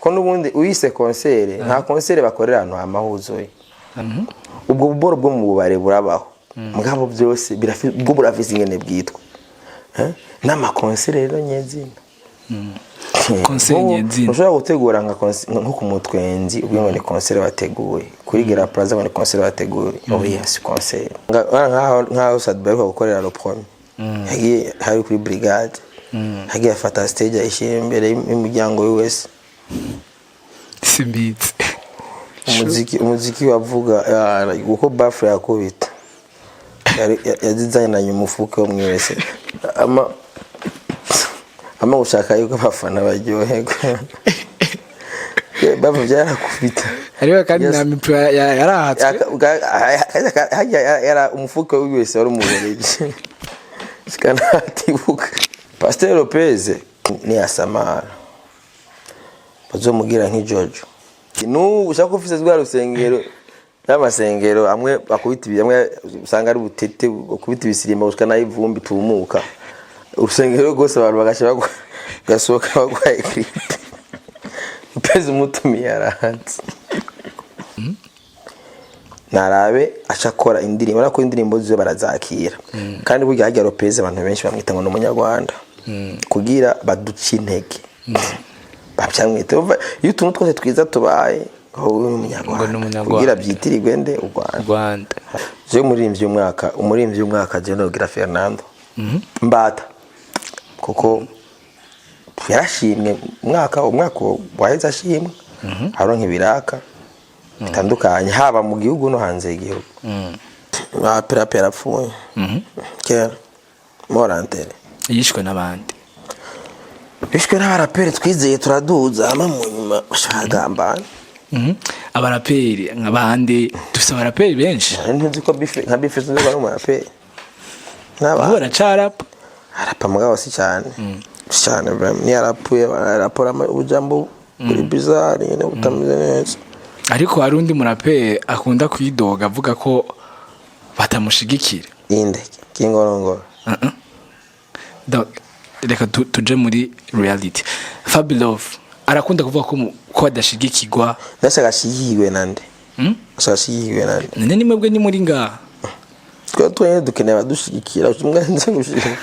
Ko n'ubundi uyise concert, nta concert bakorera ahantu hama huzuye. Ubwo buboro bwo mu bubare burabaho, mugabo byose bwo burafise ingene bwitwa. Eh? N'ama concert rero nyezina. Concert nyezina. Ushobora gutegura nka nko ku Mutwenzi, ubwo ngo ni concert bateguye, kuri Gera Plaza ngo ni concert bateguye. Oya, si concert. Nkaho Sadba aheruka gukorera le premier, yagiye hari kuri brigade, yagiye afata stage ayishyira imbere y'umuryango wese. Simbizi. Umuziki wavuga uko baffle yakubita yazizananye umufuka wo mwese ama gushaka yuko abafana baryoherwa. Baffle byarakubita. Ariko kandi na mipro yarahatswe. Hajya yara umufuka wese wari umubereje sikanatibuka. Pasteur Lopez niyasamara bazomugira nk'ijojo. N'ubu ushaka ko ufise rwa rusengero y'amasengero amwe bakubita ibi, amwe usanga ari butete, bakubita ibisirimba gushika naho ivumbi tumuka urusengero rwose, abantu bagasha gasohoka bagwaye grippe. Lopez umutumiye arahanze, narabe aca akora indirimbo, ariko indirimbo ziwe barazakira. Kandi burya harya Lopez abantu benshi bamwita ngo ni umunyarwanda kugira baduce intege, babyamwita. Urumva, iyo utuntu twose twiza tubaye ngo uyu ni Ngo ni umunyarwanda, umunyarwanda. kugira byitirirwe nde? U Rwanda. Rwanda. Je umuririmbyi w'umwaka je nogira Fernando Mbata, kuko yarashimwe umwaka waheze, ashimwe aronka ibiraka bitandukanye, haba mu gihugu no hanze y'igihugu. Ah, Perape yarapfuye kera morantere. Yishwe n'abandi. Bishwe n'abaraperi twizeye, turaduza, hama mu nyuma bashagambana. Abaraperi nk'abandi, dufite abaraperi benshi. Ntuzi ko bife nka bife, sinzi ko ari umuraperi. Ubu N'abantu baracarapa. Arapa mugabo si cyane cyane vraiment. Niyo arapuye arapora ubujambo buri bizarre nyine butameze neza. Ariko hari undi muraperi akunda kwidoga avuga ko batamushigikira. Inde? Kingorongoro? Uh-uh. Donc, reka tuje muri reality. Fabilove arakunda kuvuga ko ko adashigikirwa. Ndashaka ashigikiwe nande? Mm? Ashaka ashigikiwe nande? None ni mwebwe ni muri ngaha. Twe twenyine dukeneye abadushigikira. Umwe nze gushigikira.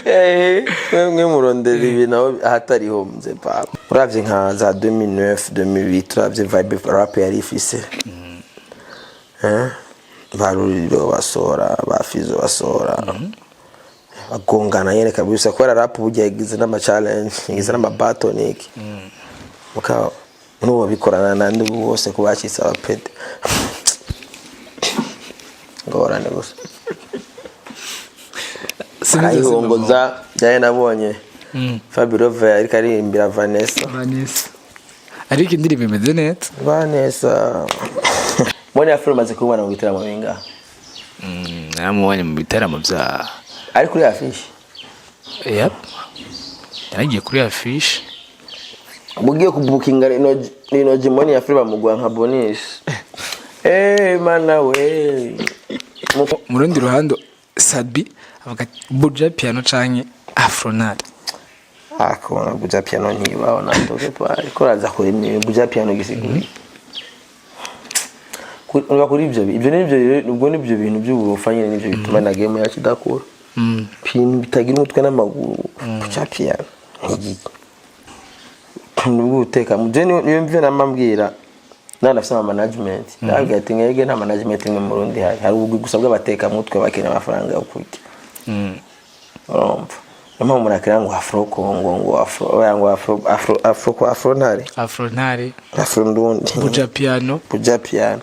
Eh, mwe murondera ibintu aho ahatariho mze papa. Uravye nka za 2009, 2008, uravye vibe rap yari ifise. Eh, ba Ruriro basohora, ba Fizo basohora, bagongana nyene kabisa, kubera rap burya yagize n'ama challenge, yagize n'ama battle niki. Mukaba n'ubu bikorana nandi bose ko bacitse abapede, ngorane gusa. Arayihongoza jaye nabonye Fabio ariko aririmbira Vanessa. Vanessa, ariko indirimbo imeze neza. Vanessa mbone ya filime, amaze kubona mu gitaramo bingahe? Naramubonye mu bitaramo bya Ari kuri affiche. Yep, yaragiye kuri affiche. Mugiye kubukinga ino jimoni ya filime bamuguha nka bonus. Eh mana we. Mu rundi ruhande Sadbi avuga ati Buja Piano canke Afronal. Akabona Buja Piano ntibaho nandoke pari ko raza kuri ni Buja Piano gisiguri. Uraba kuri ibyo nibyo rero, ubwo nibyo bintu by'uburofa nyine, nibyo bituma na game yacu idakura. Ibintu bitagira umutwe n'amaguru. Buja Piano ntigiki nubwo uteka muje niyo mvye namambwira nana afise ama management, ndabwira ati mwebwe nta management imwe mu Burundi, hari ubugwi gusa bw'abateka mutwe bakeneye amafaranga yo kurya. Urumva, niyo mpamvu murakira ngo afro Congo, ngo afro, oya, ngo afro afro afro ko afro ntare. Afronal. Afro ndundi. Buja Piano. Buja Piano,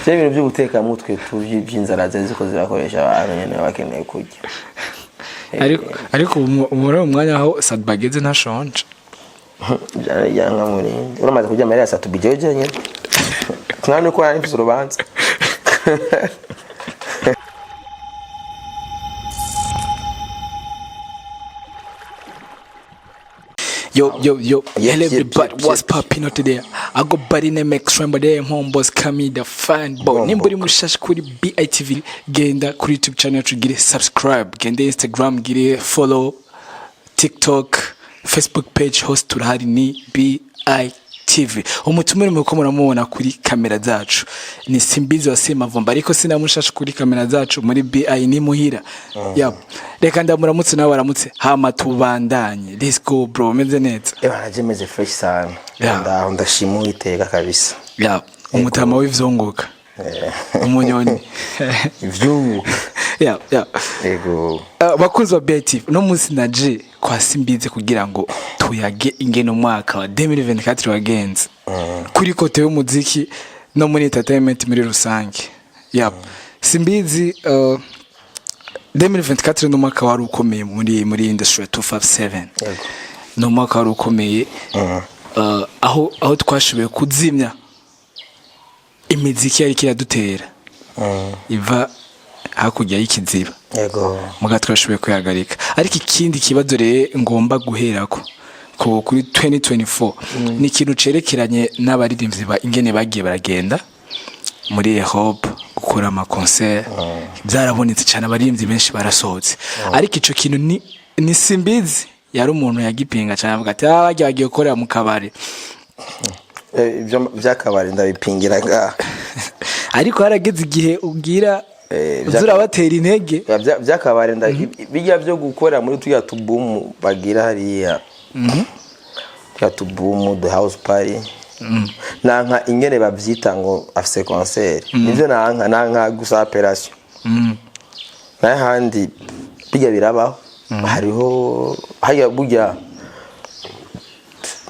vyo ibintu byo guteka mutwe tu by'inzara ziko zirakoresha abantu nyene bakeneye kurya. Ariko ubu muri uwo mwanya aho Sadbi ageze ntashonje. Jana murindi uramaze kurya amahera ya Satubi jewe jenyene mwana nuko nari mfise urubanza. Yo, yo, yo, Yep, hello yep, everybody, yep, what's yep. popping out today? I go by the name X Rambo there, homeboys come the fan boy. Bombo. Nimba uri mushasha kuri BITV, genda kuri YouTube channel yacu gire subscribe, genda Instagram gire follow, TikTok, Facebook page hose turahari ni BITV. Umutumire muko muramubona kuri kamera zacu ni Simbizi wa Semavumba, ariko sinamushasha kuri kamera zacu muri BI ni muhira. Yep. Reka ndamuramutse nawe waramutse, hama tubandanye. Let's go bro, meze neza? Ewa, naje meze fresh sana. Ndaho, ndashima Uwiteka kabisa. Yeah. Umutama w'ivyunguka. Umunyoni. Ivyunguka. Yeah. Ego. Bakunzi ba BITV, uno munsi naje kwa Simbizi kugira ngo tuyage ingene umwaka wa 2024 wagenze kuri côté y'umuziki no muri entertainment muri rusange. Yep. Simbizi, 2024 ni umwaka wari ukomeye muri industry ya 257. Yego. Ni umwaka wari ukomeye, aho twashoboye kuzimya imiziki yariko iradutera iva hakurya y'ikiziba. Muga twashoboye kwihagarika. Ariko ikindi kibazo rero ngomba guherako kuri 2024 ni ikintu cerekeranye n'abaririmbyi ba ingene bagiye baragenda muri Europe gukora ama concert. Byarabonetse cyane, abaririmbyi benshi barasohotse, ariko ico kintu ni Simbizi yari umuntu yagipinga cyane, avuga ati: "Ah, bagiye gukorera mu kabari." Ibyo by'akabari ndabipingira ngaha. Ariko harageze igihe ubwira uza urabatera intege. By'akabari bijya byo gukora muri turiya tubumu bagira hariya, turiya tubumu the house party, nanka ingene babyita ngo afise concert. Nivyo nanka gusa operation. Nayo handi bijya birabaho, hariho hariya burya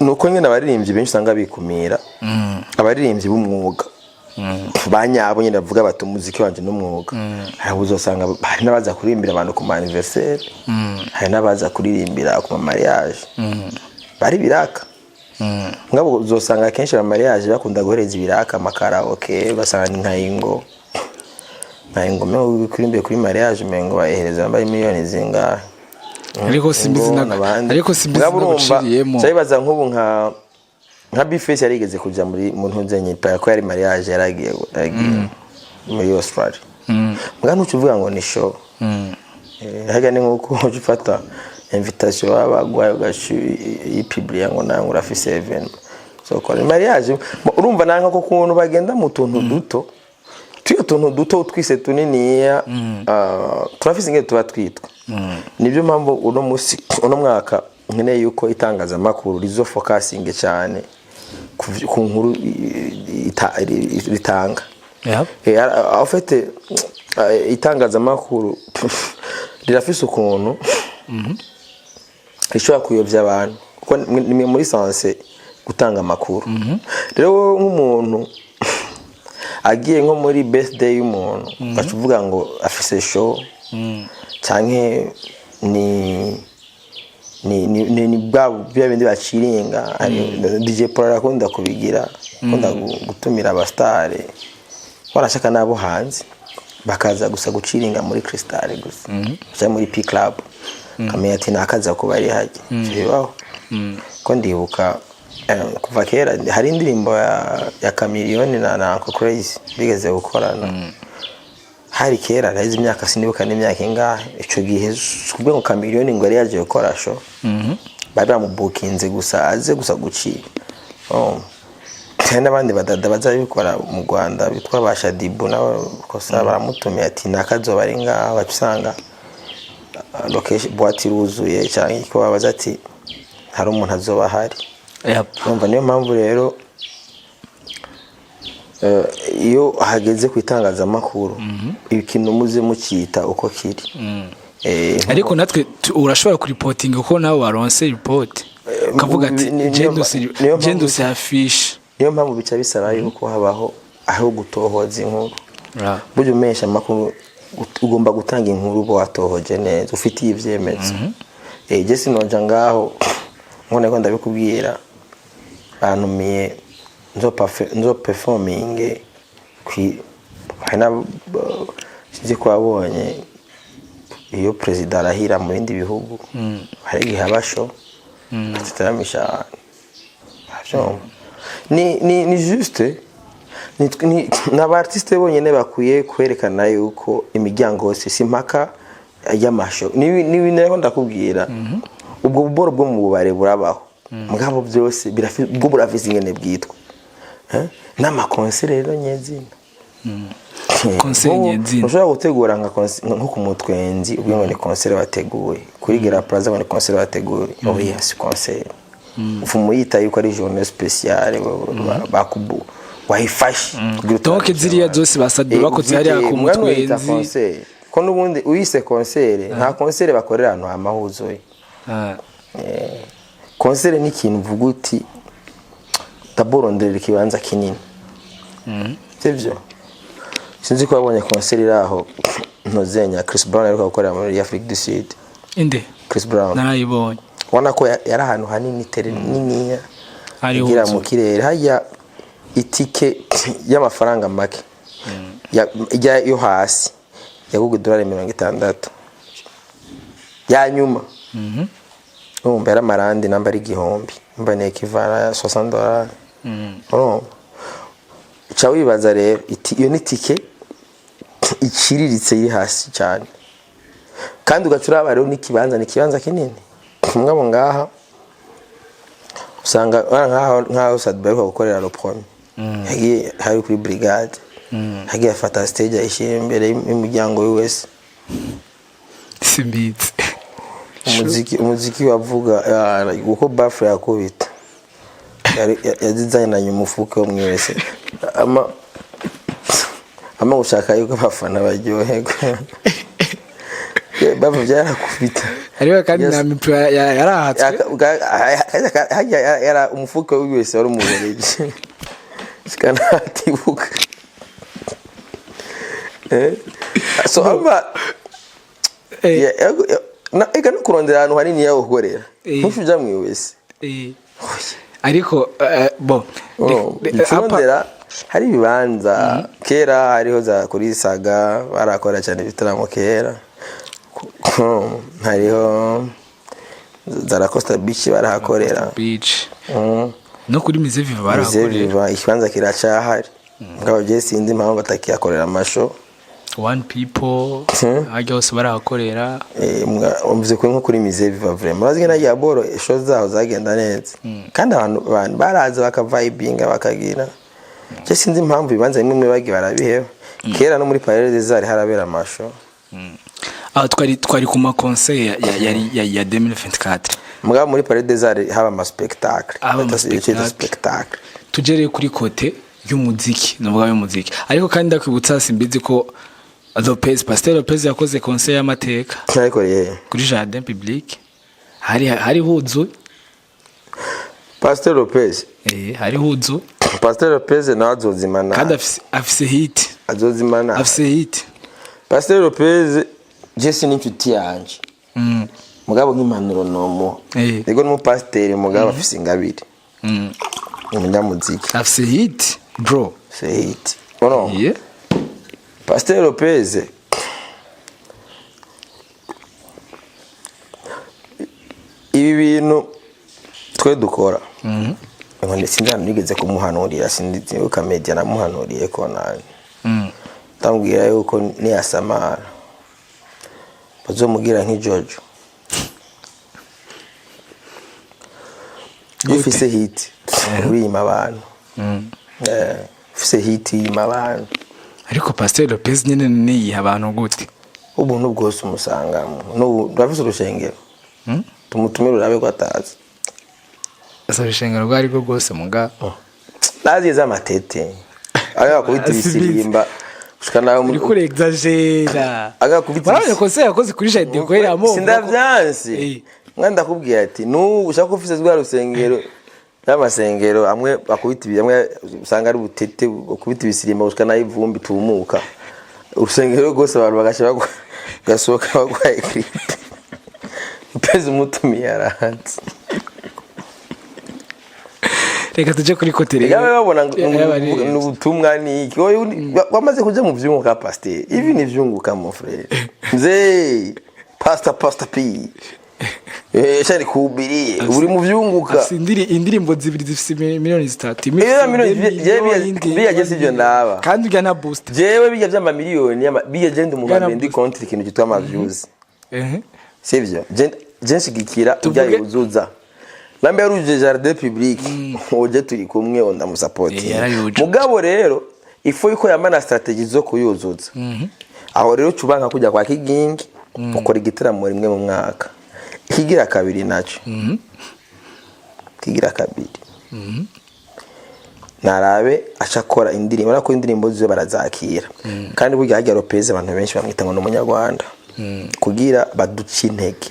nuko nyine abaririmbyi benshi usanga bikumira. Abaririmbyi b'umwuga ba nyabo nyine bavuga bati: "Umuziki wanje n'umwuga." Hari abo uzosanga, hari n'abaza kuririmbira abantu ku ma anniversaire, hari n'abaza kuririmbira ku ma mariage bari biraka. Ngabo uzosanga akenshi ama mariage bakunda guhereza ibiraka ama karaoke, basanga ni nka ingo nka ingo mengo kuririmbiye kuri mariage, mengo bayihereza bambaye miliyoni zingahe. Ariko Simbizi Ngo n'abandi. Ariko Simbizi Mugabo urumva, naguciriyemo. Cyabibaza nk'ubu nka Bface yarigeze kuja muri mu ntuzenye ko yari mariage, yaragiye muri Australia. Mbwa ntuca uvuga ngo ni show. Harya ni nkuko uca ufata invitation baba baguhaye ugaca uyipubliya ngo nawe urafise event. So kora mariage, urumva nanka ko kuntu bagenda mu tuntu duto, tuyo tuntu duto twise tuniniya, turafise ingene tuba twitwa. Nibyo mpamvu uno musi, uno mwaka nkeneye yuko itangazamakuru rizo focusinge cyane ku nkuru ritanga. En fait, itangazamakuru rirafise ukuntu rishobora kuyobya abantu, kuko nimwe muri sanse gutanga amakuru. Rero wowe nk'umuntu agiye nko muri birthday y'umuntu, ugaca uvuga ngo afise show, canke ni bwa bya bindi baciringa. DJ Paul arakunda kubigira, akunda gutumira abastare warashaka n'abo hanze bakaza gusa guciringa muri Crystal gusa cyangwa muri P Club, kamenya ati nakaza kuba ari hajya. Ivyo bibaho ko ndibuka, kuva kera hari indirimbo ya Chameleone na Uncle Crazy bigeze gukorana, hari kera, naheze imyaka, sinibuka n'imyaka ingahe. Ico gihe kubwe ngo Chameleone ngo yari yaje gukora show, bari bamubukinze gusa aze gusa gucira. Oh. Hari n'abandi badada bazabikora mu Rwanda bitwa ba Shadibu, nabo kosa baramutumiye ati nakazoba ari ngaho, baca usanga location boîte iruzuye, cyangwa ko babaza ati hari umuntu azoba ahari. Urumva, niyo mpamvu rero, iyo hageze ku itangazamakuru, ikintu muze mukita uko kiri. Ariko natwe urashobora kuripotinga kuko nawe waronse report ukavuga ati niyo mpamvu- jendose affiche. Niyo mpamvu bica bisaba yuko habaho aho gutohoza inkuru. Burya umesha amakuru ugomba gutanga inkuru uba watohoje neza, ufitiye ibyemezo. Je sinoja ngaho nkone ko ndabikubwira, bantumiye nzo performing kwi hari na sinzi ko wabonye iyo perezida arahira mu bindi bihugu, hari igihe haba show tutaramisha abantu. Avyumva? Ni juste ni aba artiste bonyene bakwiye kwerekana yuko imiryango yose si impaka y'amasho. Ni ibintu rero ndakubwira. Ubwo buboro bwo mu bubare burabaho, mugabo byose bwo burafise ingene bwitwa. Eh? N'ama concert rero nyezina. Concert nyezina. Ushobora gutegura nka nko ku Mutwenzi, ubwo ngo ni concert bateguye, kuri Gera Plaza ngo ni concert bateguye. Oya, si concert. Ufuma uyita yuko ari journée spéciale bakubu wayifashe kugira Donc utangire ziriya abantu. zose basabye bakoze hariya ku Mugabo uyita Mutwenzi. concert, ko n'ubundi uyise concert, nta concert bakorera ahantu hama huzuye. Concert ni ikintu uvuga uti d'abord ikibanza kinini, sibyo? Sinzi ko wabonye concert iri aho ntozenya Chris Brown aheruka gukorera muri Afrique du Sud. Inde? Chris Brown. Narayibonye. Ubona ko yari ahantu hanini, terrain niniya, Hari igira huzuye. mu kirere hajya itike y'amafaranga make ijya yo hasi yagugwa idolari 60, ya nyuma urumva yari amarandi namba ari 1000, mba ni équivalent ya $60. Urumva uca wibaza rero iyo ni tike iciriritse iri hasi cyane, kandi ugaca uraba rero n'ikibanza, ni ikibanza kinini. Mugabo ngaha usanga nkaho Sadba aheruka gukorera le premier, yagiye hari kuri brigade, yagiye afata stage ayishyira imbere y'umuryango wese. Simbizi. Umuziki wavuga uko baffle yakubita yazizananye umufuka wo mwese, ama gushaka yuko abafana baryoherwa. Baffle byarakubita. Ariko kandi Yes. na mipro yarahatswe. Hajya yara umufuka wese wari umubereje sikanatibuka. So aba eka no kurondera ahantu hanini yaho gukorera, ntushuje uja mwiwese. Ariko bo Oh, kurondera hari ibibanza kera hariho za kuri Saga barakora cyane ibitaramo kera. Hariho za La Costa Beach barahakorera. Beach no kuri Musée Vivant barahakorera. Viva ikibanza kiracahari, mugabo je sinzi impamvu batakihakorera ama show. One People hajya hose barahakorera. Mvuze kuri nko kuri Musée Vivant, vraiment urazi ngena ya boro show zaho zagenda neza, kandi abantu baraza bakavibinga bakagira. Je sinzi impamvu ibibanza bimwe bimwe bagiye barabiheba. Kera no muri Palais des Arts harabera ama show. Aho twari ku ma concert ya 2024. Mugabo muri Palais des Arts haba ama spectacle. Haba ama Icyo cyita spectacle. Spectacle. Tugereye kuri côté y'umuziki, nuvuga y'umuziki, ariko kandi ndakwibutsa, simbizi ko Lopez, Pasteur Lopez yakoze concert y'amateka. Nayikoreye. Kuri jardin public hari huzuye. Pasteur Lopez. Hari huzuye. Pasteur Lopez nawe azozimana. Kandi afise hit. Azozimana. Afise hit. Pasteur Lopez je ni inshuti yanje, mugabo nk'impanuro nomuha, yego n'umupasiteri, mugabo afise ingabire, umunyamuziki. Afise hit, bro. Afise hit. Urumva? Yeah. Pasteur Lopez ibi bintu twe dukora ngo sinzi ahantu nigeze kumuhanurira, sinzi media namuhanuriye ko nabi, ndamubwira yuko niyasamara bazomugira nk'ijojo. Iyo ufise hit urima abantu. Ufise hit yima abantu. Ariko Pasteur Lopez nyine niyiha abantu gute? Ubuntu bwose umusangamo. N'ubu urafise urushengero, tumutumire urabe ko atazi. Asa urushengero rwo ari rwo rwose muga. Naziye z'amatete ayo bakubita ibisirimba gushika nawe Uriko urexagera. Agakubita Warabonye concert yakoze kuri jardin kubera amo. Sindavyanse. Mwana ndakubwira ati nubu ushaka ko ufise rwa rusengero y'amasengero amwe bakubita amwe usanga ari butete bakubita ibisirimba gushika naho ivumbi tumuka urusengero rwose, abantu bagasha gasohoka bagwaye grippe. Pezi umutumiye arahanze. Reka tuje kuri côté rero. Yawe babona ngo Y'abaririmbyi. ni ubutumwa ni iki? Wowe wamaze kuja mu vyunguka, pasiteri, ibi ni vyunguka mon frère, mzee pastor, pastor P, shari kuhubiriye uri mu vyunguka. Afise indirimbo zibiri zifise miliyoni 3. Imwe Iyo ifise miliyoni iyindi biriya sivyo ndaba. Kandi urya na booster. Jewe bijya vy'amamiliyoni bijya je ndi umuntu Bwana wa mbere ndi Booster. contre ikintu cyitwa ama views. Sivyo? Je je nshigikira ujya yuzuza. Nambe yarujuje jardin public, uje turi kumwe, ndamusapotinga. Yarayujuje. Mugabo rero ifu yuko yamana strategy zo kuyuzuza. Aho rero ucubanka kujya kwa Kigingi, ukora igitaramo rimwe mu mwaka. Ikigira kabiri naco, kigira kabiri, narabe aca akora indirimbo, urabona ko indirimbo ziwe barazakira. Kandi burya hajya Lopez, abantu benshi bamwita ngo ni umunyarwanda kugira baduce intege,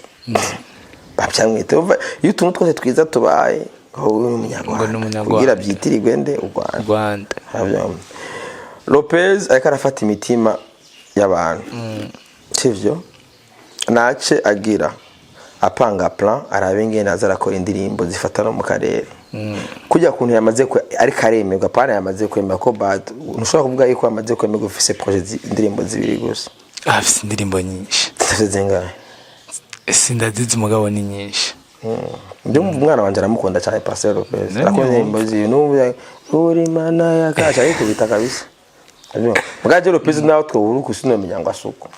babyamwita. Urumva, iyo utuntu twose twiza tubaye ngo uyu ni Ngo ni umunyarwanda, umunyarwanda. kugira byitirirwe nde? U Rwanda. Rwanda. Arabyumva. Lopez ariko arafata imitima y'abantu, sivyo? Nace agira apanga plan, arabe ingene aza arakora indirimbo zifata no mu karere, kujya kuntu yamaze ariko aremerwa pana, yamaze kwemera ko bad, ntushobora kuvuga yuko yamaze kwemerwa ufise projet indirimbo zibiri gusa. Afise indirimbo nyinshi. Zifise zingahe? Sindazizi, umugabo ni nyinshi. Ndumva umwana wanje aramukunda cyane, Pastor Lopez. Nani? Arakunda indirimbo ziwe, numva uri mana yakaca arikubita kabisa. Mugaje Lopez nawe twobura kusinomenya ngo asuko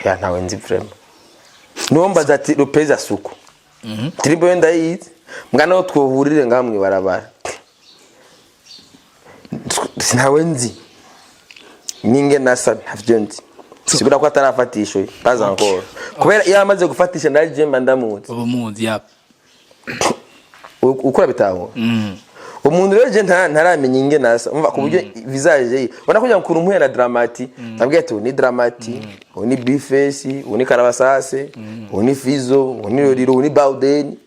ya ntawe nzi vraiment. Niwo mbaza ati Lopez asuko, ndirimbo yo ndayizi, mbwa naho twohurire ngaha mw'ibarabara sinawe nzi ninge nasa, ntavyo nzi. Sigura ko atarafatisha oya, pas encore, kubera iyo amaze gufatisha ndaje mba ndamuzi. Ubu muzi ya. Ukora bitahura umuntu rero, je ntaramenya ingene asa. Umva, ku buryo visage ye ubona kugira ngo ukuntu mpuye na Dramati, nabwiye ati uyu ni Dramati, uyu ni Bifesi, uyu ni Karabasase, uyu ni Fizo, uyu ni Roriro, uyu ni Bauden.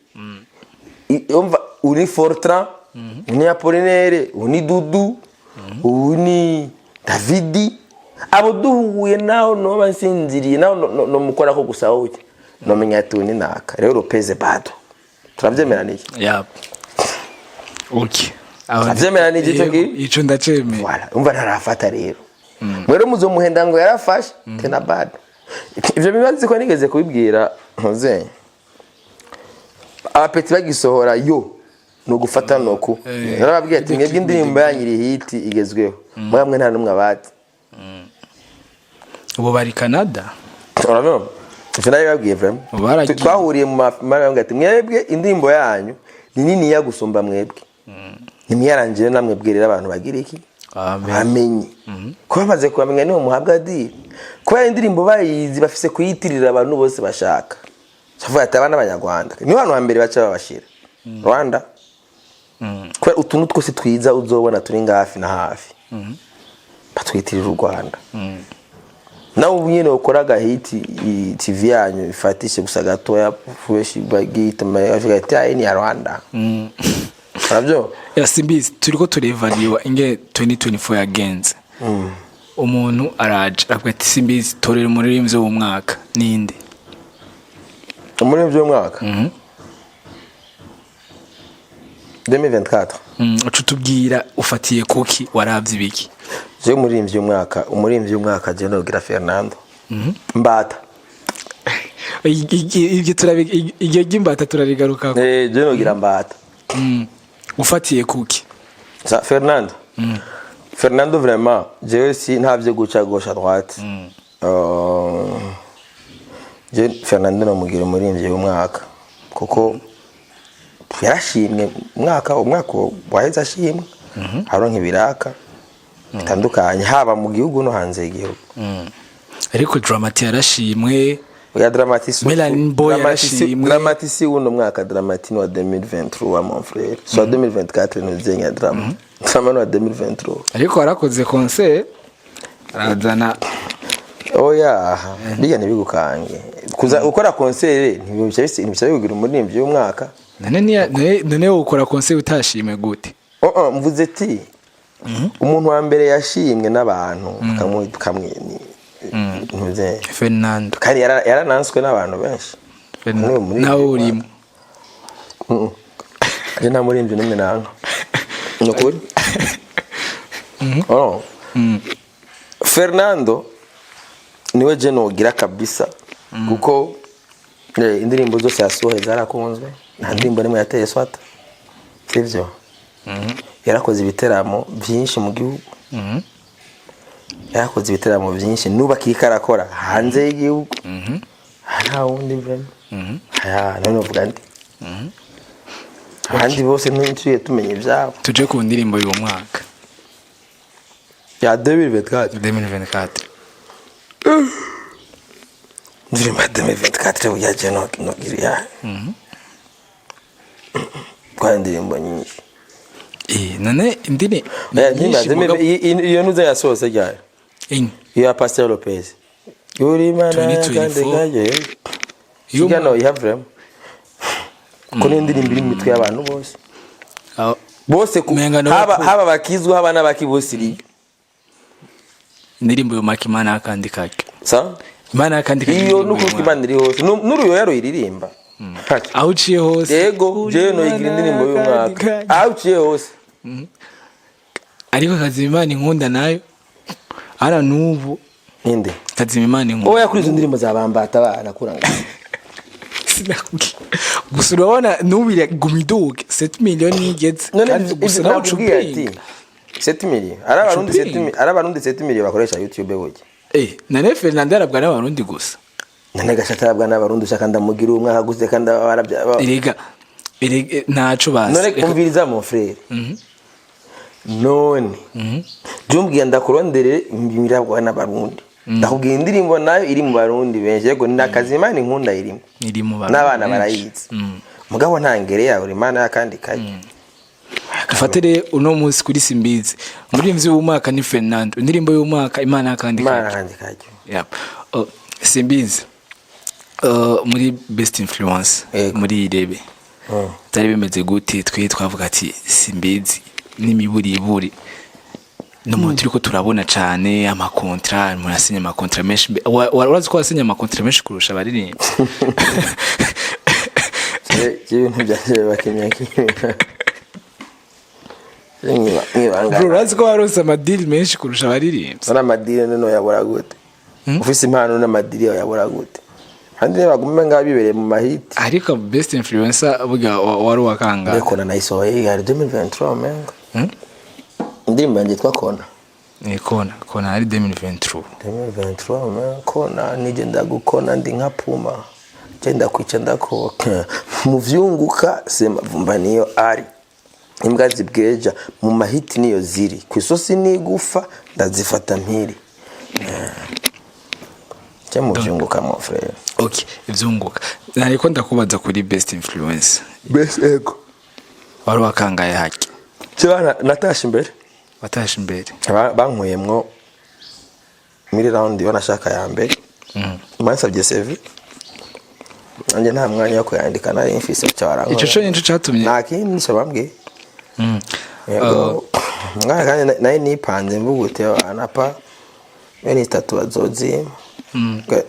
Umva, uyu ni Fortran, uyu ni Apollinaire, uyu ni Dudu, uyu ni Davidi. Abo duhuye naho noba nsinziriye naho nomukorako gusa, wowe nomenya ati uyu ni naka. Rero Lopez bado turavyemeraniye. Ya, okay. Turavyemeranije ico Yego, kintu? Ico ndacemeye. Voilà, umva, ntarafata rero. Mwero muzomuhenda ngo yarafashe tena bado. Ivyo bibazi ko nigeze kubibwira ntuze abapeti bagisohora yo ni ugufata noku. Narababwiye ati mwebwe indirimbo yanyu iri hit, igezweho, mwamwe nta numwe abati. Ubu bari Canada. Urabibona, ivyo narabibabwiye vraiment. Baragiye. Twahuriye mu mara, ati mwebwe indirimbo yanyu ni niniya gusumba mwebwe, nimwiyarangiye namwe bwirira abantu bagira iki? Amen. Bamenye kuba bamaze kubamenya niho muhabwa deal, kubera indirimbo bayizi bafise kuyitirira abantu bose bashaka. Cavuga ati abana b'abanyarwanda niho hantu hambere baca babashira Rwanda, kubera utuntu twose twiza uzobona turi ngafi na hafi batwitirira u Rwanda. Nawe ubu nyene ukora agahiti, TV yanyu ifatishe gusa gatoya, fresh, bagita bavuga ati ayi ni ya Rwanda. Uravyo? Ya, simbizi, turiko turevaliwa inge 2024 yagenze. Umuntu araje avuga ati simbizi, torera umuririmbyi w'umwaka ninde? Umuririmbyi w'umwaka 2024? Uca utubwira ufatiye kuki, waravye ibiki? Je umuririmbyi w'umwaka je nogira Fernando Mbata. Ibyo iryo ry'imbata turarigarukako. Eh, je nogira Mbata. Ufatiye kuki? Sa Fernando, Fernando vraiment, jewe si ntavyo guca gauche à droite. Je Fernando nomugira umuririmbyi w'umwaka kuko yarashimwe umwaka waheze, ashimwe aronka ibiraka bitandukanye haba mu gihugu no hanze y'igihugu. Ariko Dramati yarashimwe. Oya, Dramati si Melanin Boy Dramati si yarashimwe. Dramati si uno mwaka, Dramati ni wa 2023, mon frère, soit 2024 ntuzenya Drama ni wa 2023. Ariko warakoze concert arazana. Oya, biga ntibigukange, kuza gukora concert ntibisaba kugira umuririmbyi w'umwaka. None none wowe ukora concert utashimwe gute? Oh, mvuze ati umuntu wa mbere yashimwe n'abantu bakamwe ntuze. Fernando. Kandi yarananswe n'abantu benshi. Fernando. Niwe muririmbyi. Nawe urimo. Je nta muririmbyi n'umwe nanka, ni ukuri. Oh. Fernando niwe je nogira kabisa, kuko indirimbo zose yasohoye zarakunzwe, nta ndirimbo nimwe yateye swata, sivyo? Yarakoze ibiteramo byinshi mu gihugu, yarakoze ibiteramo byinshi, n'ubu akiriko arakora hanze y'igihugu. Ah, nta wundi vraiment. Aya, none uvuga ndi abandi bose ntituye tumenya ibyabo. Tuje ku ndirimbo y'uwo mwaka. Ya 2024? 2024. Ndirimbo ya 2024 burya je no no ya kwa indirimbo nyinshi. None indiri Oya, indirimbo ya nyinshi iyo nuze yasohotse ryari? Inye. Iyo ya Pastor Lopez, yuri mana. 2024. Kandi kaje Yo. Kiga no ihavremo ko ni indirimbo iri mu mitwe y'abantu bose bose Umenga no haba ku- haba abakizwa, haba n'abakibusiriye. Indirimbo y'umwaka, Imana y'akandi karyo. Sa Imana y'akandi karyo. Iyo Indirimbo n'ukuri y'umwaka. Imana iri hose. N'uruyoya ruyiririmba. Aho uciye hose. Yego, jewe noyigira indirimbo y'umwaka, aho uciye hose. Ariko Kazima Imana inkunda nayo ara n'ubu. Ninde? Kazima Imana inkunda. Oya, kuri izo ndirimbo za bambata abana kuranga. Sinakubwiye gusa, urabona n'ubu iraguma iduga, 7 miliyoni igeze. None Kandi gusa nawe uca nakubwiye ati upinga. 7 million ari abarundi. Uca 7 upinga. Ari abarundi 7 million bakoresha YouTube burya. Nane Fernando arabwa n'abarundi gusa. None gashata arabwa n'abarundi, ushaka ndamugira umwaka gusa kandi barabya Erega erega ntaco bazi. None umviriza, mon frère, none jumbwiye ndakurondere mirabwa n'abarundi, ndakubwira indirimbo nayo iri mu barundi benshi. Yego, ni akazi Imana inkunda irimo. Iri mu barundi N'abana benshi. barayizi, mugabo nta ngere yawe Imana y'akandi kajya. Dufate rero uno munsi kuri Simbizi, umuririmbyi w'umwaka ni Fernando, indirimbo y'umwaka Imana y'akandi Imana karyo. y'akandi kajya. Yep. Simbizi, muri best influence Yego. muri irebe byari bimeze gute? Twe twavuga ati Simbizi n'imiburiburi n'umuntu turiko turabona cane ama contrats, murasinya ama contrats menshi. Urazi ko wasinya ama contrats menshi kurusha abaririmbyi? Ibintu byanje bakimya kimya mwibanga. Bro, urazi ko waronse ama deal menshi kurusha abaririmbyi? None ama deal none yabura gute? Ufise impano n'ama deal yabura gute? Kandi bagume ngaho bibereye mu mahiti. Ariko best influencer burya wari uwakanga. Mbe Kona nayisohoye yari 2023 mengo. Indirimbo yanjye yitwa Kona. Ni Kona, Kona ari 2023. 2023 mengo. Kona nije ndagukona, ndi nka puma, je ndakwica ndakoka mu vyunguka semavumba niyo ari imbwa zibweja mu mahiti niyo ziri ku isosi n'igufa ndazifata mpiri je mu vyunguka, mon frère. Okay, ivyunguka, nariko ndakubaza kuri best influence. Best, ego. Wari wakangaye haki? Jewe natashe imbere. Watashe imbere. Bankuyemwo muri round banashaka ya mbere. Bansabye CV, nanjye nta mwanya wo kuyandika nari mfise, baca barankora. Ico co nico catumye. Nta kindi nico bambwiye. Yego. Mwana, kandi nari nipanze mvuga uti anapa bene itatu bazozima.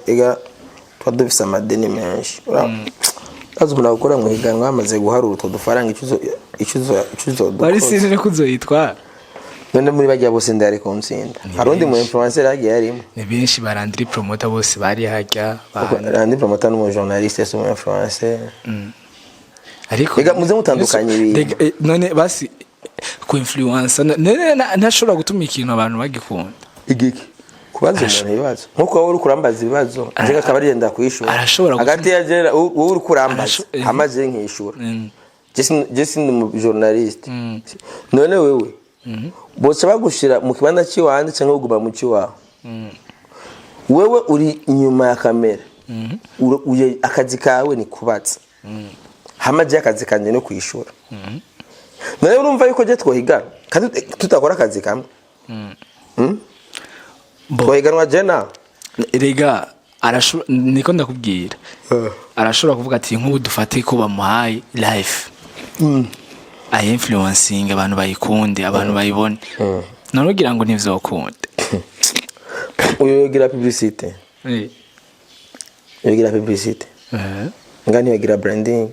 Ega tuba dufise amadeni menshi. Urazi umuntu agukora mu higanwa bamaze guharura utwo dufaranga ico Wari uzodukoza. sinzi ko uzoyitwara. None muri bajya bose ndari kuntsinda, hari undi mu influencer yagiye arimo? Ni benshi, barandiri promoter bose bari hajya. Randi promoter n'umu journaliste, si umu influencer. Ariko Rega, muze mutandukanye ibintu. Rega, none basi ku influencer ntashobora gutuma ikintu abantu bagikunda. Igiki kubaza umuntu ibibazo nkuko wowe uri kurambaza ibibazo, nje akaba ari yenda kwishura. Hagati ya jera wowe uri kurambaza hamaze nkishura. Je sindi mu journaliste. None wewe bose bagushira mu kibanza cy'iwanjye cyangwa uguma mu cy'iwawe? Wewe uri inyuma ya kamera. Akazi kawe ni kubaza, hamaze akazi kanje no kwishura. None urumva yuko je twohigana kandi tutakora akazi kamwe? Twohiganwa je nawe? Rega arashobora, niko ndakubwira, arashobora kuvuga ati nk'ubu dufate ko bamuhaye life ayi influencing, abantu bayikunde, abantu bayibone, none ugira ngo ntivyokunda? Uyu yogira publicité. Yogira publicité. Nga ntiyogira branding.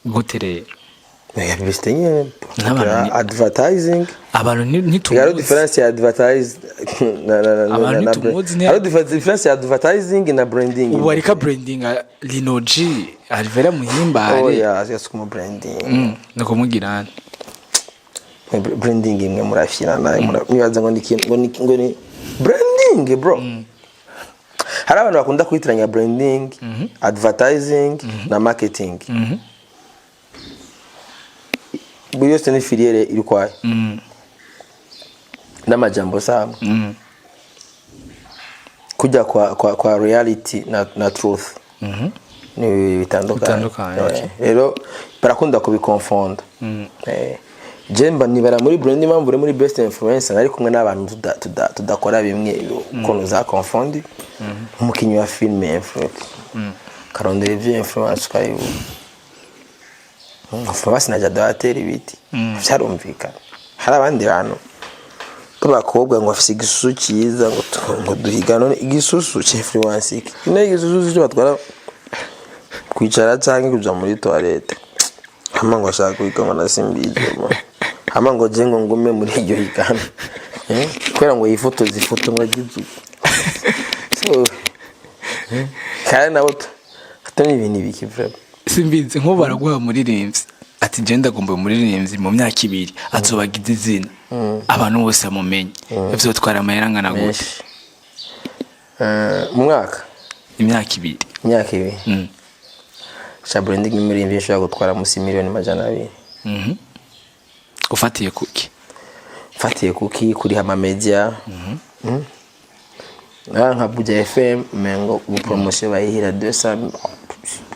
Gute rero? Yogira publicité nyene. N'abantu Advertising. Abantu Hariho ntitumuzi. difference ya advertise na Abantu na ntitumuzi. Hariho difference ya advertising na branding. Ubu ariko branding Linoji Alvera Muhimbare. Oya, asiga kuma branding. Ni ukumugira nte? Branding imwe murafyina nawe mwibaza ngo ni ikintu ngo ni branding, bro. Hari abantu bakunda kwitiranya branding, advertising na marketing. Buri yose ni filière iri kwayo n'amajambo samwe kujya kwa reality na truth ni bibiri bitandukanye. Bitandukanye, okay. Rero barakunda kubikonfonda. Je mba nibara muri brand, impamvu uri muri best influencer nari kumwe n'abantu tudakora bimwe, ukuntu za confondi umukinnyi wa filime influence karondera ibyo influence ukayibu basi na jado atera ibiti, byarumvikana. Hari abandi bantu b'abakobwa ngo bafise igisusu cyiza, ngo duhiga. None igisusu c'influence iki? Ino igisusu cyo batwara kwicara canke kuja muri toilette, hama ngo ashaka kwiga ngo nasimbize mo, hama ngo je ngo ngume muri iryo higano. Kubera ngo yifotoze ifoto ngo agize uko. So, kandi nabo atari ibintu biki vraiment. Simbizi, nk'ubu baraguha umuririmbyi ati: "Je ndagomba umuririmbyi mu myaka 2 azobagize izina, abantu bose bamumenye." Ivyo twara amahera angana gute? Menshi. Mu mwaka? Imyaka 2. Imyaka 2. Sha, branding y'umuririmbyi ishobora gutwara musi miliyoni 200. Ufatiye kuki? Mfatiye kuki? Kuriha amamedia. Nka Buja FM, mengo ubu promotion bayihira 200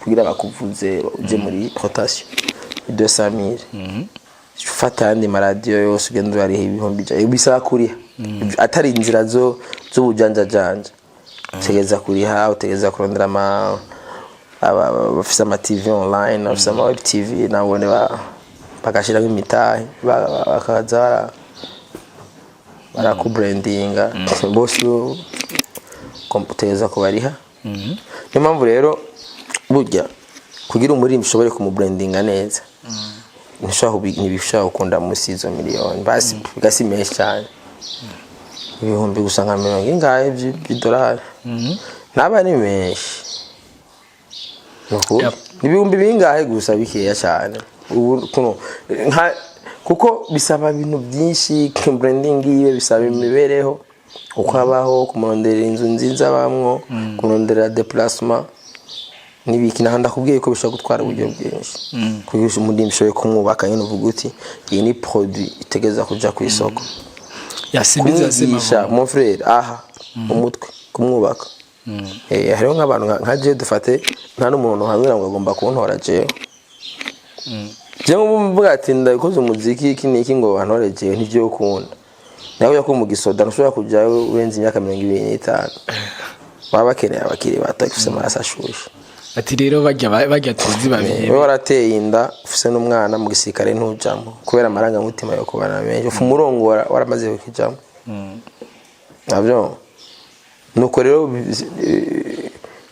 kugira bakuvuze uje muri rotation, 200 mille. Ufata ayandi maradiyo yose ugenda urariha 100,000. Bisaba kuriha, atari inzira zo z'ubujanjajanja. Utegereza kuriha, utegereza kurondera ama bafise ama TV online, bafise ama web TV, nabone bagashiramo imitahe, bakaza barakubrandinga bose, utegereza kubariha. Niyo mpamvu rero burya kugira umuririmbyi ushobore kumubrandinga neza, ntibishobora gukunda munsi y'izo miliyoni. Basi gasi menshi cyane, ibihumbi gusa nka mirongo ingahe by'idolari ntaba ari menshi. Ni ukuri. Ni ibihumbi bingahe gusa, bikeya cyane. Ubu kuno kuko bisaba ibintu byinshi. Branding yiwe bisaba imibereho, uko abaho, kumuronderera inzu nziza abamwo, kumuronderera déplacement n'ibiki. Naho ndakubwiye ko bishobora gutwara uburyo bwinshi kugira umuririmbyi ushoboye kumwubaka nyine, uvuga uti iyi ni produit itegereza kuja ku isoko. Ya, simbizi yasema. Kumwigisha, mon frère, aha umutwe kumwubaka. Hariho nk'abantu nka je dufate, nta n'umuntu hamwe ngo agomba kuntora jewe. Jewe mvuga ati ndabikoze umuziki iki n'iki, ngo bantore jewe, ntivyo ukunda. Nawe ko mu gisoda ntushobora kujyayo urenze imyaka 25, baba bakeneye abakiri bato bafise amaraso ashushe. Ati rero bajya tuzi babiri. Wowe warateye inda, ufise n'umwana, mu gisirikare ntujamo kubera amarangamutima yo kubana menshi, ufu umurongora waramaze kukijamo navyo. Nuko rero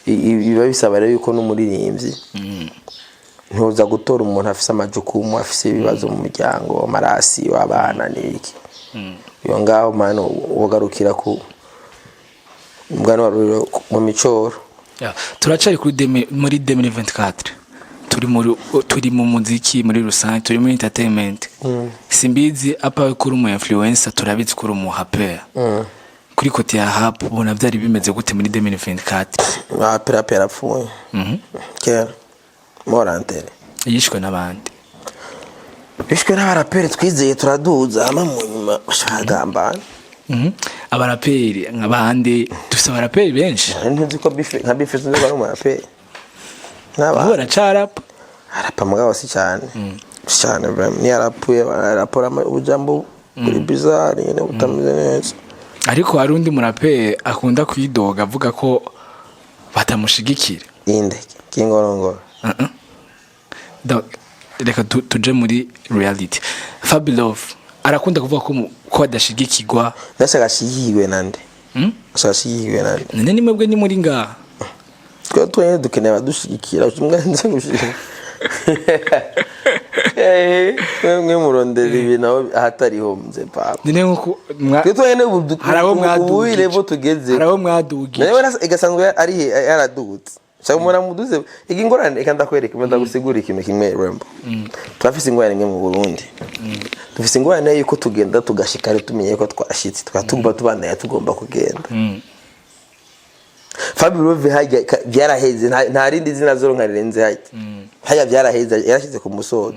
biba bisaba rero yuko n'umuririmbyi ntuza gutora umuntu afise amajukumu, afise ibibazo mu muryango, amarasi w'abana n'ibiki. Iyo ngaho mano wogarukira ku mugani wa Ruriro mu micoro. Ya, turacari kuri muri 2024, turi mu muziki muri rusange, turi muri entertainment. Simbizi, apa kuri umu influencer, turabizi kuri umu rapper. Kuri côté ya rap ubona byari bimeze gute muri 2024? Ah, rap yarapfuye kera, morantere. Yishwe n'abandi. Bishwe n'abaraperi twizeye, turaduza, hama mu nyuma bashagambana. Abaraperi nk'abandi, dufise abaraperi benshi. Ntuzi ko bife nka bife, sinzi ko ari umuraperi. Ubu N'abantu baracarapa. Arapa mugabo si cyane cyane vraiment. Niyo arapuye arapora ubujambo buri bizarre nyine, butameze neza. Ariko hari undi muraperi akunda kwidoga avuga ko batamushigikira. Inde? Kingorongoro? Uh-uh. Donc, reka tuje muri reality. Fabilove arakunda kuvuga ko adashigikirwa. Ndashaka ashigikiwe nande? Mm? Ashaka ashigikiwe nande? None ni mwebwe, ni muri ngaha. Twe twenyine dukeneye abadushigikira. Umwe nze gushigikira. Eh, mwe murondera ibintu aho ahatariho, mze papa. None nkuko Twe twenyine ubu hari abo ubu mwadugije. level tugeze. Hari abo mwadugije. Nawe igasanzwe ari yaradugutse. Shaka umuntu amuduze iki ngorane. Reka ndakwereka, ndagusigura ikintu kimwe, Rembo. Turafise ingorane imwe mu Burundi. Dufise ingorane yuko tugenda tugashika ari tumenye ko twashitse, tukaba tugomba tubandanya, tugomba kugenda. Fabio hajya byaraheze, nta rindi zina zoronka rirenze hajya. Hajya byaraheze, yarashyize ku musozo.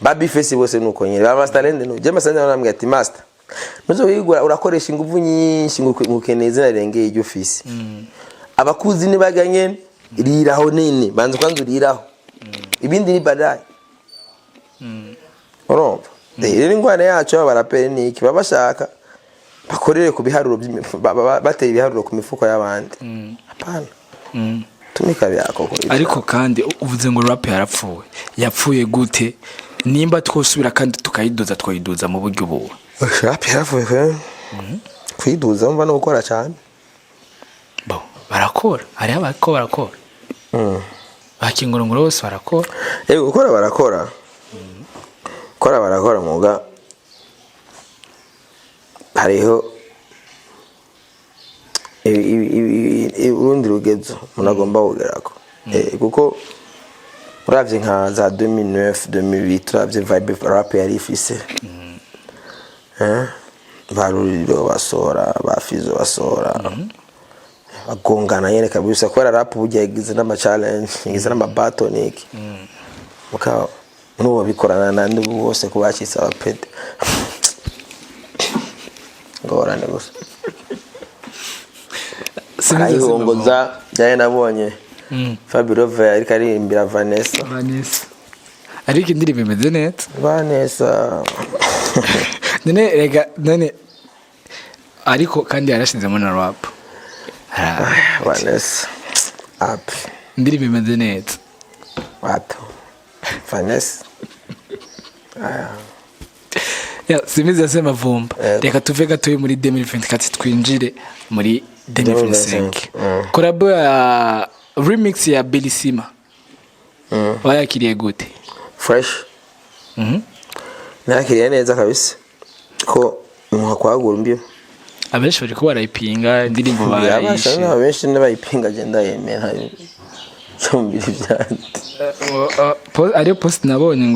Ba Bface bose nuko nyine, ba Masterland no je Masterland namubwira ati: "Master, nuzo wigura urakoresha ingufu nyinshi ngo ukeneye izina rirengeye iryo ufise. Abakuzi nibaganye riraho nini, banza kwanza uriraho, ibindi ni baadaye." Urumva rero ingwane yacu y'abaraperi ni iki? Baba bashaka bakorere ku biharuro bateye ibiharuro ku mifuko y'abandi. Hapana, tumika byako. Ariko kandi uvuze ngo rap yarapfuye, yapfuye gute? Nimba twosubira kandi tukayiduza, twayiduza mu buryo ubu? Rap yaravuye kwe kwiduza mva no gukora cyane. Bo barakora, hariho abariko barakora, bakingorongoro bose barakora. Yego, gukora barakora, gukora barakora, muga hariho urundi rugezo umuntu agomba kugerako. Kuko uravye nka za 2009, 2008, uravye vibe rap yari ifise, ba Ruriro basohora, ba Fizo basohora, bagongana nyene kabisa, kubera rap burya yagize n'ama challenge, yagize n'ama battle niki. Mugabo n'ubu bikorana nandi bose ko bacitse abapede, ngorane gusa arayihongoza. Jaye nabonye Fabio ariko aririmbira Vanessa. Vanessa, ariko indirimbo imeze neza. Vanessa. None rega none ariko kandi yarashinzemo na rap. Vanessa api. Indirimbo imeze neza. Wato Vanessa. Ya simizi ya Semavumba. Yego. Reka tuve gatoya muri 2024, twinjire muri 2025. 2025. Collabo ya remix ya Belisima wayakiriye gute? Fresh. Nakiriye neza kabisa ko muha kwagura imbibe. Abenshi bariko barayipinga indirimbo. Yabasha. Barayishe. Benshi n'abayipinga, agenda yemera cyumvira ibyandi. Ariyo post nabonye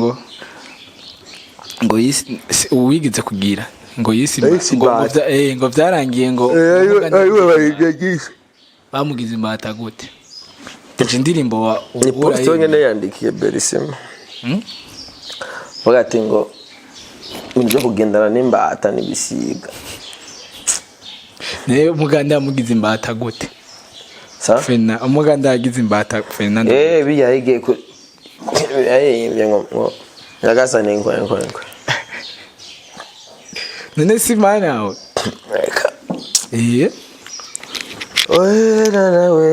ngo yisi uwigeze kugira ngo yisi Yisi ngo imbata. Ngo byarangiye ngo bamugize imbata gute? Ije indirimbo wa Ni post yonyine yandikiye Berisima, vuga ati ngo ibintu byo kugendana n'imbata n'ibisiga. Naye umuganda yamugize imbata gute? Sa. Fena umuganda yagize imbata Fernando. Bijya yigiye ku yaririmbye ngo nyagasani nkwe nkwe nkwe. None si mana yawe? Reka. Eh. Nawe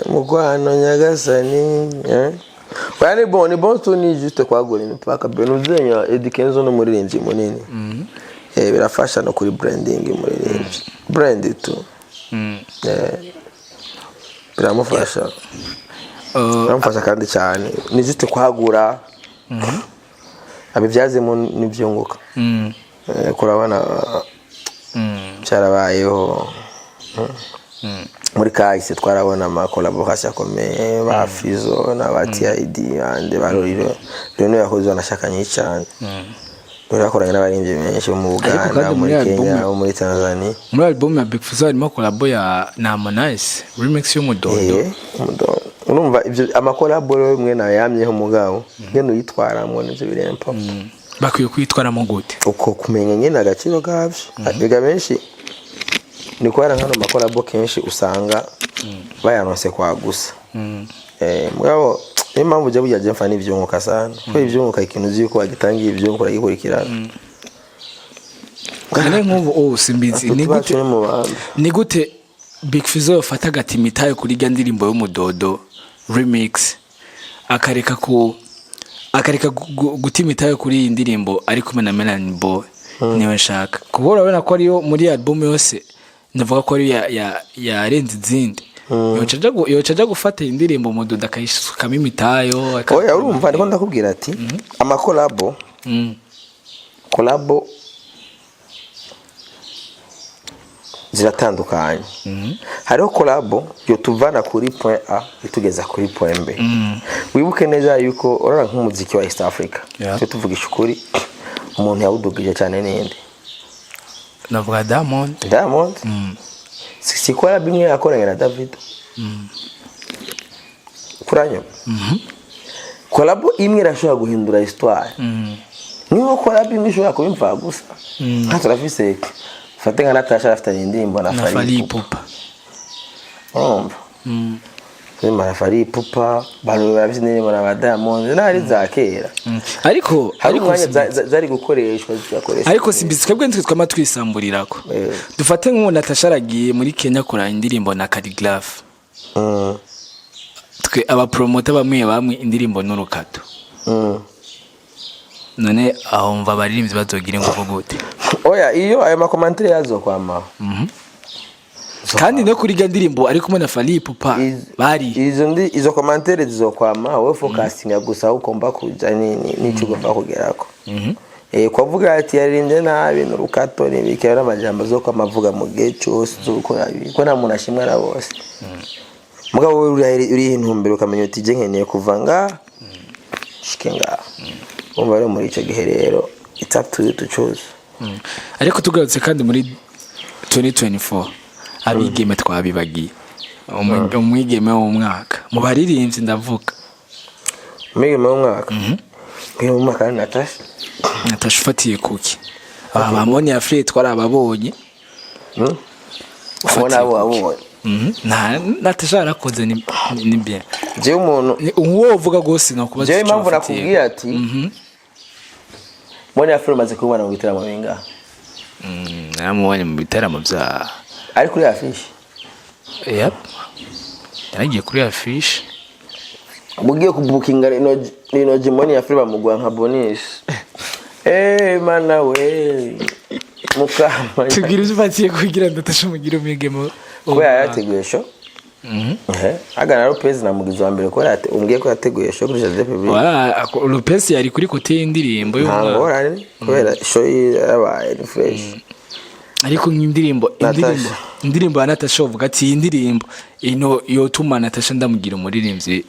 mugwano nyagasani, eh? Oya, ni bon, ni bon tu, ni juste kwagura imipaka. Benuzenya Eddy Kenzo n'umuririmbyi munini, birafasha no kuri branding umuririmbyi, brand tu. Biramufasha. Biramufasha kandi cyane, ni juste kwagura abibyazemo n'ibyunguka. Kurabona byarabayeho muri kahise, twarabona ama collaboration akomeye ba Fizo n'aba TID bande ba Roriro. Rero yakoze banashaka nyinshi cyane. Rero yakoranye n'abaririmbyi benshi bo mu Ariko Buganda, kandi muri muri Kenya, album bo muri Tanzania. Muri album ya Big Fizzo harimo collabo ya na Harmonize, remix y'Umudodo. Umudodo. Urumva ibyo ama collabo rero mwe nayamyeho, mugabo ngene uyitwaramwo nivyo birempo. Bakwiye kwitwaramo gute? Uko kumenya nyine agaciro kavyo. Erega benshi ni kubera nkano ma collabo kenshi usanga bayaronse kwa gusa. Mugabo niyo mpamvu ujya burya je mfa n'ivyunguka sana, kuko ivyunguka ikintu uzi yuko wagitangiye, ivyunguka uragikurikirana. None nk'ubu oh simbizi ni bacu gute ni mu bandi. Ni gute Big Fizzo yofata agati imitayo kuri rya ndirimbo y'Umudodo remix, akareka guta imitayo kuri iyi ndirimbo ari kumwe na Melanin Boy niwe nshaka kuba? Urabona ko ariyo muri album yose ndavuga ko ariyo yarenze izindi. Yoca aja gufata iyi ndirimbo Umudodo akayisukamo imitayo Oya, urumva ndiko ndakubwira ati ama collabo, collabo ziratandukanye. Hariho collabo yotuvana kuri point A itugeza kuri point B. Wibuke neza yuko urabona nk'umuziki wa East Africa, twe tuvugisha ukuri, umuntu yawudugije cyane ninde? Navuga Diamond. Diamond. Si collabo imwe yakoranye na David kuranyuma. Collabo imwe irashobora guhindura histoire. Niba collabo imwe ishobora kuba imva gusa, nka turafise, fate nka Natasha afitanye indirimbo na na Fally Fally Ipupa. Ipupa. Urumva, indirimbo na Fally Ipupa, bantu barafise indirimbo na ba Diamond n'ahari za kera. Ariko Hari ariko umwanya zari gukoreshwa, zigakoreshwa. Ariko simbizi, twebwe nitwe twama twisamburirako. Dufate nk'ubu Natasha aragiye muri Kenya kuraba indirimbo na Khaligraph. Twe abapromota bamwe bamwe indirimbo n'urukato. None aho mva abaririmbyi bazogira ingufu gute? Oya, iyo ayo ma commentaires yazokwamaho. Kandi no kuri irya ndirimbo ari kumwe na Fally Ipupa bari Izo ndi izo commentaires zizokwama. Wowe focusinga gusa aho ugomba kuja n'ico ugomba kugerako. Kwavuga ati yaririmbye nabi n'urukato n'ibiki, ari amajambo azokwama avuga mu gihe cose uzokora ibi, ko nta muntu ashimwa na bose. Mugabo wowe uriha intumbero, ukamenya uti je nkeneye kuva ngaha shike ngaha. Umva rero, muri ico gihe rero it's up to you to choose. Ariko tugarutse kandi muri 2024, abigeme twabibagiye. Umwigeme w'umwaka mu baririmbyi ndavuga. Umwigeme w'umwaka, umwigeme w'umwaka ni Natasha. Natasha ufatiye kuki? Aba bamoni ya Free twarababonye. Abo nabo wabonye. Na Natasha yarakoze, ni bien. Jewe umuntu Uwo uvuga rwose no kubaza Jewe ico impamvu wafatiye. nakubwiye ati Monia Fleur umaze kubibona mu bitaramo bingahe? Naramubonye mu bitaramo bya Ari kuri affiche. Yep. Yaragiye kuri affiche. Ugiye kubukinga rino Monia Fleur bamuguha nka bonus. Eh mana we mukama. Tubwire ivyo ufatiye kugira ngo Natasha umugire umwigeme. Kubera yarateguye show. Aga na Lopez namugize wa mbere kubera umbwiye ko yateguye show kuri Jardin Public. Wala, Lopez yari kuri côté y'indirimbo Nta y'umwaka. ngorane, kubera show yarabaye ni fresh. Ariko nk'indirimbo Natasha. indirimbo ya Natasha uvuga ati iyi ndirimbo ino yotuma Natasha ndamugira umuririmbyi,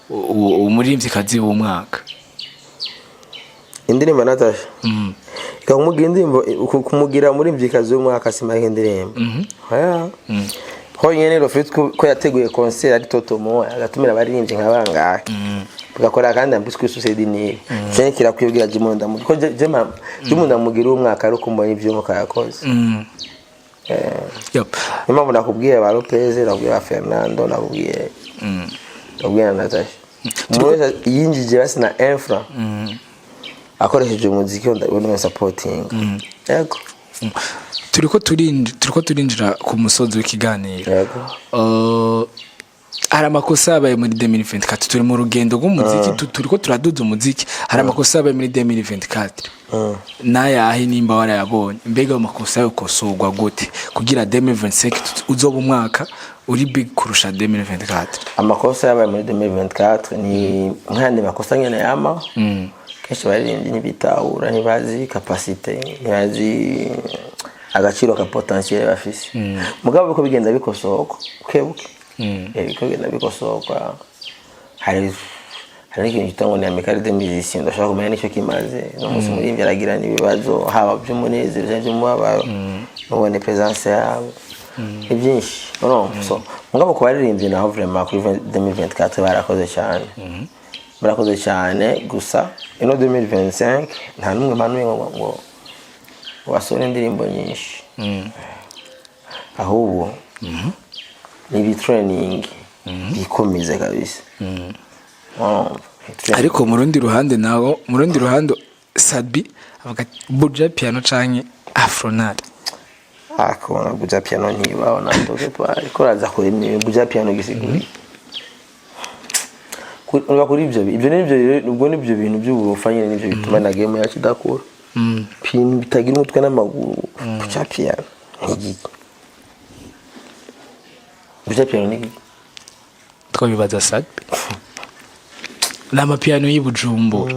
umuririmvyikazi w'umwaka. Indirimbo ya Natasha ikakumugira indirimbo kumugira umuririmvyikazi w'umwaka, simara indirimbo. Oya. Honyene Lopez ko yateguye concert ari Toto Moya, agatumira abaririmbyi nka bangahe, tugakora kandi ambise kuri Suicide ni cyo kirakwibwira Jimmy ndamugira ko Jimmy ndamugira umwaka ari uko mbonye ibyo umwaka yakoze. Yep. Niyo mpamvu nakubwiye ba Lopez, nakubwiye ba Fernando, nakubwiye na Natasha. Umuntu wese yinjije basi na infra akoresheje umuziki ndabona supporting, yego. Turiko turinjira ku musozi w'ikiganiro. Yego. Hari amakosa yabaye muri 2024. Turi mu rugendo rw'umuziki, turiko turaduza umuziki. Hari amakosa yabaye muri 2024 n'ayahe nimba warayabonye? Mbega ayo makosa yokosorwa gute kugira 2025 uzoba umwaka uri big kurusha 2024? Amakosa yabaye muri 2024 ni nk'ayandi makosa nyene yama kenshi. Abaririmbyi ntibitahura, ntibazi capacité, ntibazi agaciro ka potentiel bafise. Mugabo biko bigenda bikosoka buke buke. Biko bigenda bikosoka. Hari n'ikintu cyitwa ngo ni amicale des musiciens, ndashaka kumenya nicyo kimaze. No munsi umuririmbyi aragirana ibibazo, haba by'umunezero cyangwa by'umubabaro, nubone présence yabo ni byinshi, urumva. So mugabo ku baririmbyi naho vraiment kuri 2024 barakoze cyane, barakoze cyane. Gusa ino 2025 nta n'umwe mpanuye ngo wasore indirimbo nyinshi, ahubwo ni ibi training bikomeze kabisa. Urumva? Ariko mu rundi ruhande naho, mu rundi ruhande Sat-B avuga ati Buja Piano canke Afronat. Akabona Buja Piano ntibaho natoke pa ariko raza kuri Buja Piano gisiguri. Urumva, kuri ibyo nibyo rero, ubwo nibyo bintu by'uburofa nyine, nibyo bituma na game yacu idakura. Ibintu bitagira umutwe n'amaguru. Buja Piano ni igiki? Buja Piano ni igiki? Twabibaza Sat-B, ni amapiano y'i Bujumbura.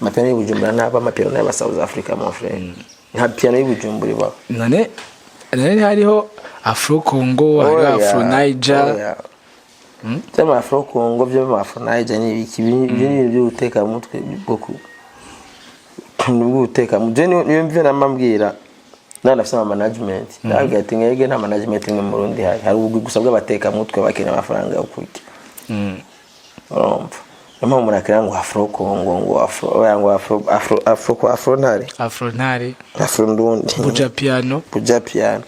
Amapiano y'i Bujumbura ntaba amapiano y'aba South Africa, mon frère. Nta piano y'i Bujumbura ibaho. None hariho Afro Congo, hariho Oya, Afro Niger. Oya. By'ama Afro Congo, by'ama Afro Niger ni ibiki? Ibyo ni ibintu byo guteka mutwe bwo ku bwo guteka mutwe. Niyo mvyo namambwira. None afise ama management, ndababwira ati: "Mwebwe nta management imwe mu Burundi, hari ubugwi gusa bw'abatekamutwe bakeneye amafaranga yo kurya." Urumva, niyo mpamvu murakira ngo Afro Congo, ngo Afro, oya, ngo Afro, Afro, Afro, Afro ntare. Afro ntare. Afro ndundi. Buja piano. Buja piano.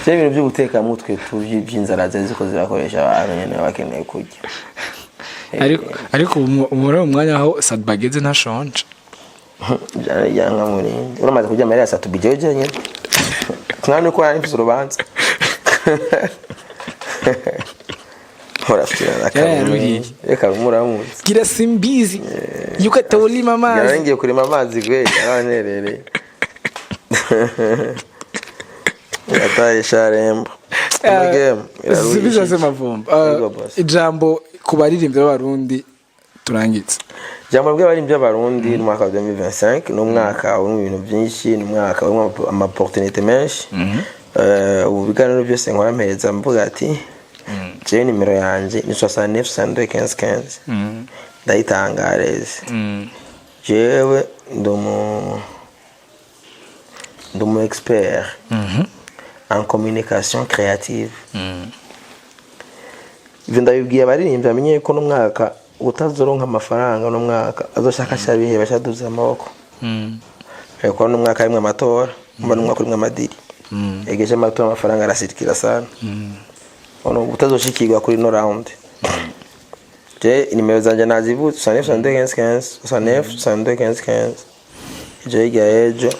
Vyo ibintu byo gutekamutwe tu by'inzara zari ziko zirakoresha abantu nyene bakeneye kurya. Ariko ubu muri uwo mwanya aho Sadba ageze ntashonje. Yanga murindi uramaze kurya amahera ya Satubi jewe jenyene mwana uko nari mfise urubanza urafitira na. Yarayaruhiye. Reka muramuzi. Gira simbizi yuko atawulima amazi. Yarangiye kurima amazi gwe yaranterereye yataye isharembo. Ino game Simbizi iraruhishije. Semavumba. Yego, boss. Ijambo ku baririmbyi b'Abarundi turangitse. Ijambo ry'abaririmbyi b'Abarundi ni umwaka wa 2025, ni umwaka urimo ibintu byinshi, ni umwaka urimo ama opportunité menshi. Ubu biganiro byose nkora mpereza mvuga ati: "Jewe nimero yanje ni 69 62 15 15." Ndayitangareze, jewe ndi umu expert en communication créative. Ivyo ndabibwiye abaririmbyi bamenye ko n'umwaka utazoronka amafaranga, n'umwaka azoshaka shabihe bashaduze amaboko, kuko n'umwaka harimwo amatora, mba n'umwaka urimwo amadiri egeje amatora, amafaranga arasirikira sana. Ono utazoshikirwa kuri no round, je nimero zanje nazivuze: 69 62 15 15, 69 62 15 15. Ejo hirya y'ejo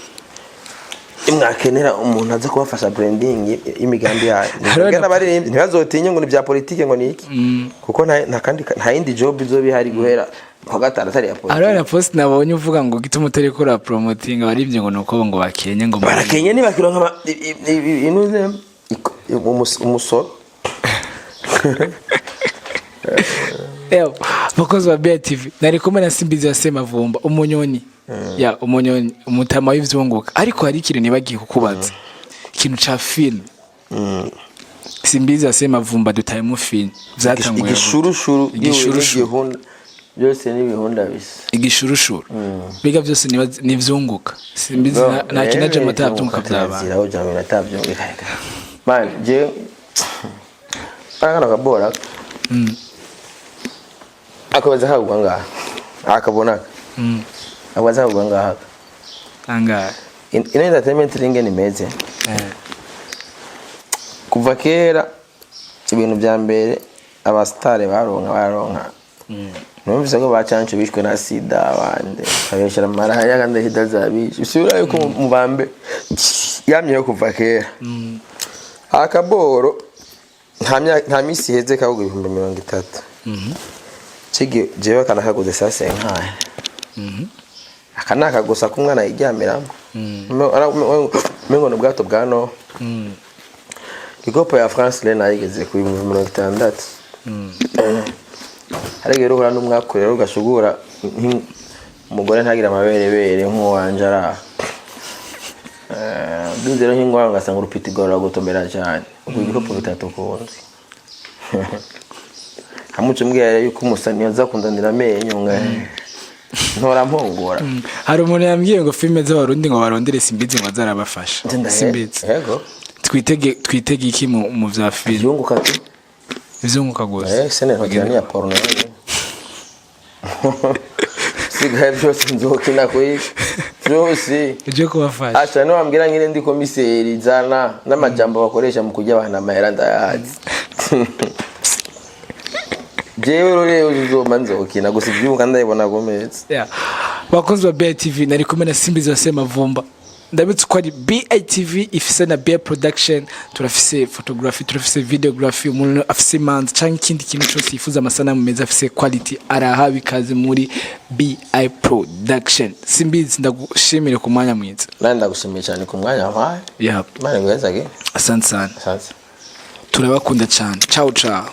mwakenera umuntu aza kubafasha branding y'imigambi yayo. Hariho n'abaririmbyi ntibazotinye ngo ni bya politike, ngo ni iki, kuko nta kandi nta yindi job izoba ihari guhera kwa gatanu atari iya Hariho politike. na post nabonye uvuga ngo gituma utari kora promoting abaririmbyi ngo nuko ngo bakenye ngo Barakenye ntibakironka inuze umusoro. Ew, bakozi ba BTV, nari kumwe na Simbizi ya Semavumba, umunyoni ya umunyoni, umutama w'ivyunguka. Ariko hari ikintu nibagiye kukubaza, ikintu ca film. Simbizi ya Semavumba dutayemo film vyatanguye gute? Igishurushuru. Igishurushuru. N'igihunda byose n'ibihunda bisa. Igishurushuru biga byose nivyunguka. Simbizi nta kintu aje amata yavyunguka vy'abantu. Ziraho jambo atavyunguka man. Je akana kabora akabaza kagwa ngaha akabona akabaza kagwa ngaha. Angahe? Ino entertainment ringe nimeze kuva kera, ibintu bya mbere abasitari baronka numvise ko bacancu bishwe na sida, abandi babeshyira amarahaya kandi sida zabishe. Bisubira yuko mu bambe yamyeho kuva kera. Akaboro nta misi iheze kagugwa 30,000. Cigi jewe akana kaguze sase nkahe, aka ni akagusa k'umwana yiryamiramo, umengo ni ubwato bwa Nowa. Ikopo ya France rero nayigeze ku 60,000. Ariko rero uhura n'umwaku rero ugashugura umugore ntagire amaberebere nk'uwanje araha duze rero nk'ingwara, ugasanga urupitigo ruragotomera cyane. Ubwo ibikopo bitatu ku nzi hamuca umbwira yuko umusani aza kundanira amenyo nka ntora mpungura. Hari umuntu yambwiye ngo filime z'Abarundi ngo barondere Simbizi ngo azarabafasha. Simbizi, Yego. twitege iki mu vya filime? Ivyunguka tu. Ivyunguka gusa. Eh, sene ntogira ni ya porno, sigaye byose nzokina kuri byose. Ibyo kubafasha. Asha niwambwira ngire ndi komiseri, zana n'amajambo bakoresha mu kurya abantu amahera ndayazi. Jewe rero uzoma nzokina gusa ivyunguka ndabibona gometse. Yeah. Bakunzi ba BITV, nari kumwe na Simbizi wa Semavumba. Ndabitse ko ari BITV ifise na BI Production, turafise photography, turafise videography. Umuntu afise imanza canke ikindi kintu cyose yifuza amasanamu meza afise quality, araha bikaze muri BI Production. Simbizi, ndagushimire ku mwanya mwiza. Nandi ndagushimiye cyane ku mwanya wampaye. Yeah. Imana iguhezage. Asante sana. Asante. Turabakunda cyane. Ciao ciao.